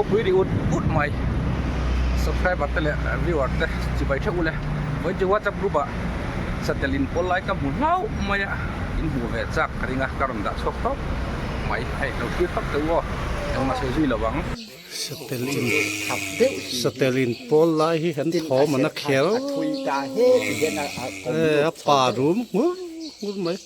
pui ri ut ut mai. Subscriber te leh viewer te chibai theuh ule. Vawiin chu WhatsApp group ah satel in pawl lai ka hmu hlauh mai a, in hmuh ve chak ka ring a, ka rawn dah chhuak tawp mai. Hei lo thlir tawp teh u aw, engmah sawi zui lo ang. Satel in satel in pawl lai hi an thawm an a kher a pa rum ngur ngur mai.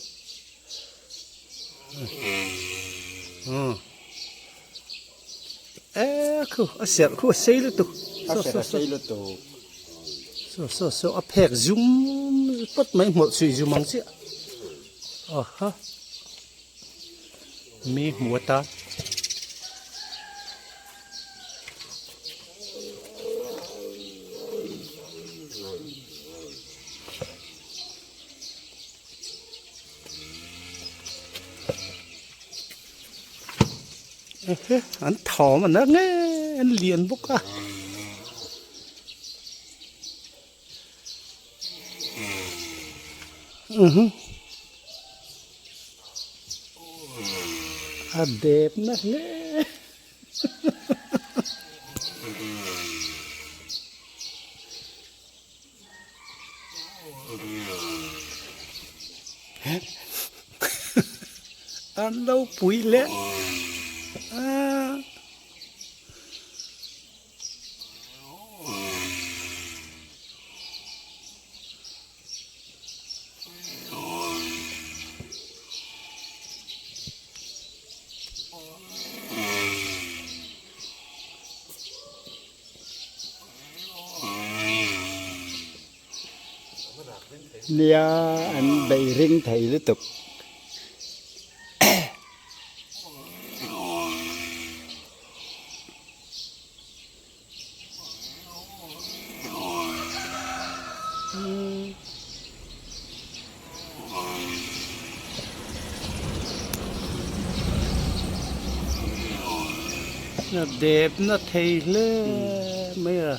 E khu a serh khu a sei lutuk a serh a sei lutuk saw saw saw a phek zum pawt mai hmawlh chhui zum ang chiah aha mi hmu atan. An thawm an nge an lian bawk a. A dep na hle. An lo pui leh a. Nia an beih ring thei lutuk. Dep na thei hle mai a.